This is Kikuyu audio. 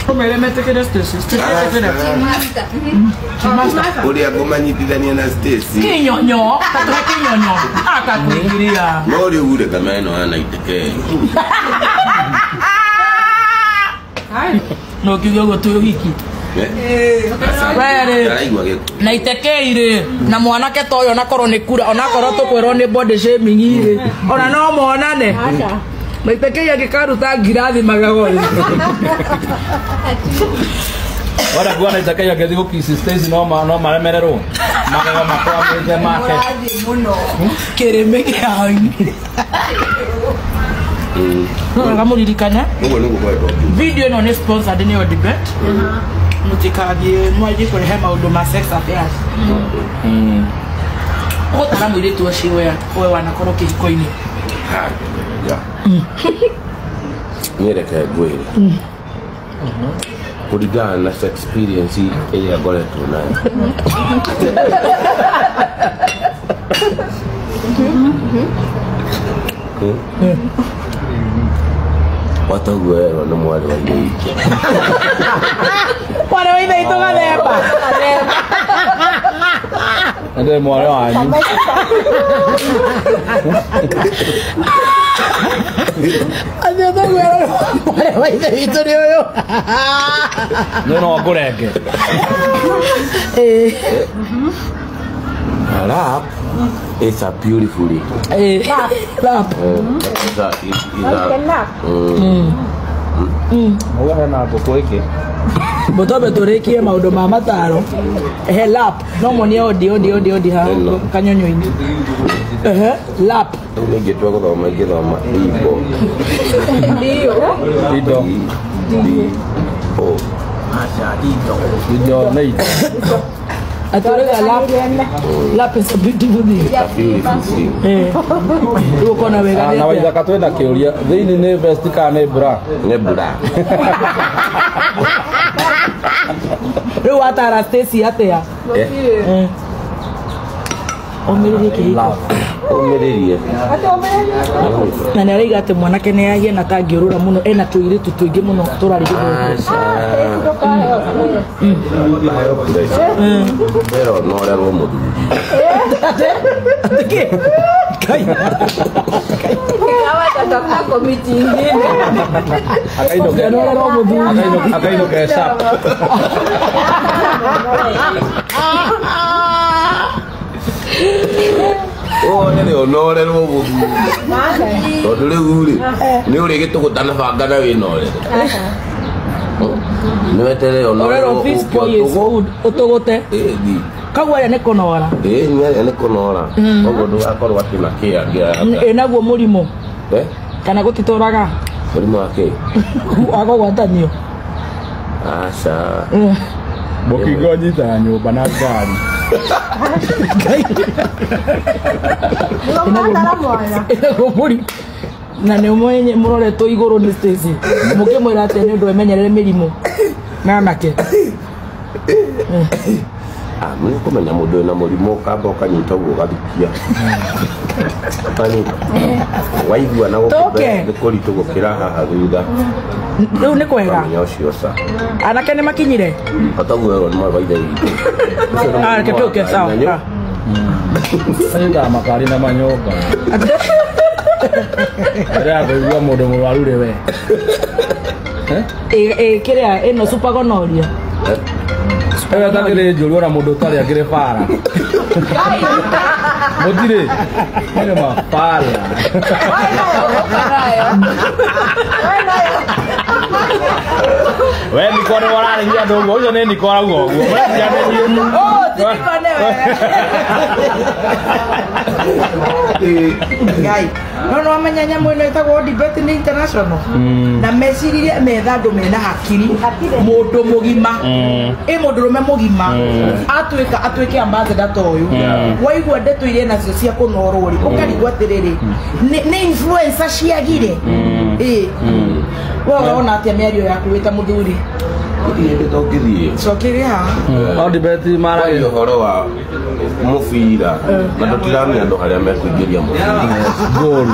Ũmere metĩkĩre Stacy. Stacy etĩkĩre. Ũrĩa ngũmanyitithania na Stacy. Kĩnyonyo, tatũhe kĩnyonyo. Akakũingĩria. No rĩu rĩ kama ĩno ya 90K. No kiuge ũguo twĩ ũhiki. Werĩ. Ndaraigua gĩkũ. Na itekei rĩ na mwanake ta ũyũ onakorwo nĩ kura onakorwo tũkwĩrwo nĩ body shaming rĩ ona no monane maitekei angĩkaruta ngirathi magego-inĩ. Wala kuona itakaya angĩthiĩ gũkiss Stacy no no maremererwo magego makwamĩte make. Mũrathiĩ mũno. Kĩrĩmĩ kĩanyu. Wega mũririkane Ũguo nĩguo kwendwo. Video ĩno nĩ sponsored nĩ Odibet. Mũtikathiĩ mwanjie kũrehe maũndũ ma sex affairs. Ũgũtara mũirĩtu ũcio we wanakorwo kĩhiko-inĩ. Niĩ reke ngwĩre. Kũringana na experience ĩrĩa ngoretwo nayo. Watoguo werwo nĩ mwarĩ wa ithe witũ. Mwarĩ wa ithe witũ gathemba. Ndĩ mwarĩ wanyu. Atĩ ũtoguo werwo mwarĩ wa ithe witũ nĩ ũyũ. Nĩ no ngũrenge. Lap is a beautiful lady. Lap. It's a Ũguo hena ngũkũ ĩngĩ. Mũtombe tũrĩkie maũndũ ma mataro. Ehe lap. No monie odi odi odi odi ha kanyonyo-inĩ. Ehe lap. Rĩu nĩingĩtua gũthoma ingĩthoma Igbo. Ndio. Indo. D O. Indo nĩ indo. Atũrĩga lap. Lap is a beautiful thing. It's a beautiful thing. Rĩu ũkona wega Na nĩ atĩa? Waithaka twĩna kĩũria thĩinĩ nĩ vest kana nĩ bra? Nĩ bra. Rĩu watara Stacy atĩa? Ũmĩrĩrie kĩhiko. Ũmĩrĩrie. Na nĩ araiga atĩ mwanake nĩ agĩe na tangĩũrũra mũno ena tũirĩtu tũingĩ mũno tũrarigithwo. Ndũkaheo pressure. Mbere ũnorerwo mũthuri. Atĩ Kai. Ikawa tatafuta komiti ingine. Akainũke. Ũnorerwo mũthuri. Akainũke sharp. Wone rĩ ũnorerwo mũthuri. Tondũ rĩu rĩ nĩ ũrĩgĩtũgũta na banga na wĩna ũrĩrĩ. Nĩ weterere Ũrerwo ũnorerwo this ũke boy is ũtũgũ. good. Ũtũgũte. Ĩthi. Koguo arĩa nĩ kũnora. Ĩĩ nĩ arĩa nĩ kũnora. Koguo ndũgakorwo atĩ na kĩa ngĩa. Ĩnaguo mũrimũ kana gũtitũraga Mũrimũ wa kĩ? wa kũgwatanio. Aca. Mũkingo nyitaga nyũmba na ngari. Ĩnaguo mũrimũ. Na nĩ mwenye mũroretwo igũrũ nĩ Stacy. Mũkĩmwĩra atĩ nĩ ũndũ emenyerere mĩrimũ. Na anake. Nĩ kũmenya mũndũ wĩna mũrimũ ũkamba ũkanyita ũguo ũgathukia. Ũkanyita. Waigua na Tũke. nĩ kũritũ gũkĩra haha thutha. Rĩu nĩ kwega. Ũkamenya ũcio ca. Anake nĩ makinyire. Watoguo werwo nĩ mwarĩ wa ithe witũ. Ũcio nĩ Reke mũrimũ wa tũke sawa. ngari na Anyitaga makari na manyũmba. Mbere ya kũigua mũndũ mũrwaru rĩ we. Kĩrĩa ĩno super gonorrhea. Ĩyo ĩtakĩrĩ njũru ona mũndũ ũtarĩ akĩrĩ bara. Mũtirĩ. Nĩ mabara. We Niko nĩ wararĩria andũ ũguo ũcio nĩ Niko arauga ũguo. Oh, ti Niko nĩwe. Ngai. No no amenya nyamũ ĩno ĩtagwo Odibet nĩ international. Na meciririe metha andũ mena hakiri. Mũndũ mũgima. Ĩ mũndũrũme mũgima. Atuĩka atuĩke ambassador ta ũyũ. Waigua ndeto iria nacio cia kũnorwo rĩ, ũkarigwo atĩrĩrĩ, nĩ influencer ciagire. Ĩ. We ũrona atĩa mĩario yaku wĩ ta mũthuri? Gũtirĩ hĩndĩ tũngĩthiĩ. Cokeria haha. Odibet Kwaria maragia ũhoro wa mũbira na tũtiramenya andũ harĩa mekũingĩria mũbira. goal.